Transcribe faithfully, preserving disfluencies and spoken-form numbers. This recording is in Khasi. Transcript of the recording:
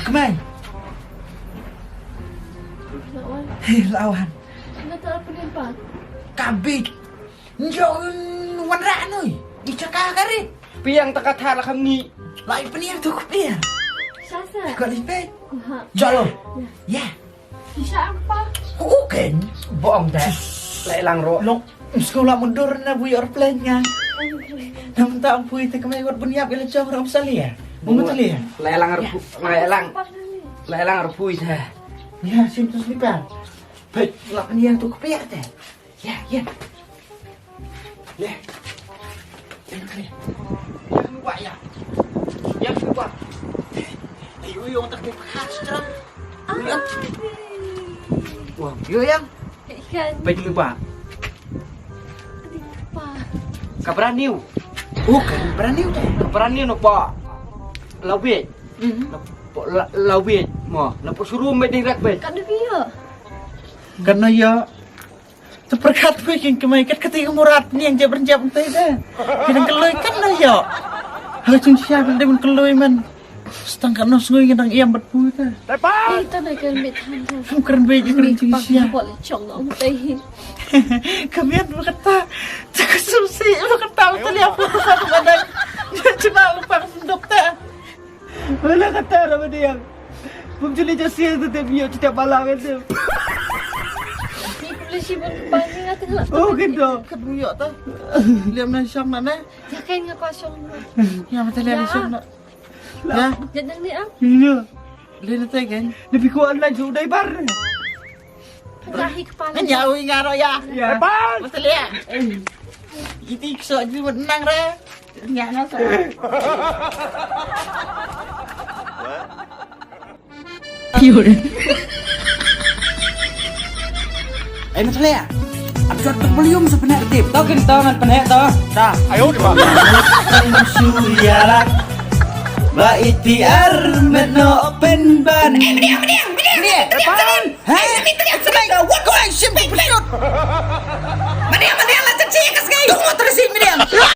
Kmai. Lawan. Hei, lawan. Nga tak pynimpa. Kabit. Njo wanrah noi. I chaka kari. Piang taka thar kham ngi. Lai pynimpa tu kpiang. Sasa. Kau lipe. Kuha. Jalo. Ya. Ya. Isa apa? Kuken. Boong dah. Lai lang ro. Long. Sekolah mundur na bui airplane nga. Nam ta ampui te kemai wat buniap ila jam ram salia. Mama talia. Lai lang ro. Lai lang. Lai lang ro pui te. Ya, sim tu slipar. Baik, lak ni yang tu kepiak te. Ya, ya. Ya. Yang lupa ya. Yang lupa. Ayo, yang tak dipakai sekarang. Yang. Wah, yo yang. Ikan. Baik lupa. Lupa. Kabraniu. Oh, kabraniu deh. Kabraniu no pa. Lawit. Lawit mo. Lawit suruh meding rak bet. Kan dia. Kan ya. Te pyrkhat phi kin kmai kat kati ka murat ni yang jep rynjep te da. Kin kloi kat na yo. Ha chung sia kan dei men kloi men. Stang kat no sngui kin dang iam bat pu ta. Ai ta na kan mit han ta. Kum kren be kin chung sia. Bol chong no te hi. Kamian ba kata. Cakap sumsi ba kata ba tali apa tu satu badan. Cuma lupa sendok ta. Wala kata ra badiang. Bum juli jasi tu te bio cita bala kan tu. Ni boleh si bun bani ngati lah. Oh gitu. Kedua ta. Liam nan syam mana? Ya kan ngapa syam. Ya betul liam syam nak. Ya. Jangan ni ah. Iya. Lena te kan. Lebih kuat lah jauh dari bar. Rahi kepala. Kan ya ui ngaro ya. Ya. Betul ya. Iti ksok ji menang re. Nya na sa. Ai Matlea. Ap jot volume sa pynheh tip. To kin to ngan pynheh to. Ta. Ayo di ba. Suya la. Ba iti ar met no pen ban. Mediang, mediang, mediang. Mediang. Hai, hai, hai, hai, what do I shim to put out? Mania, mania, la chachi ka sgai. Tunggu terus ini dia.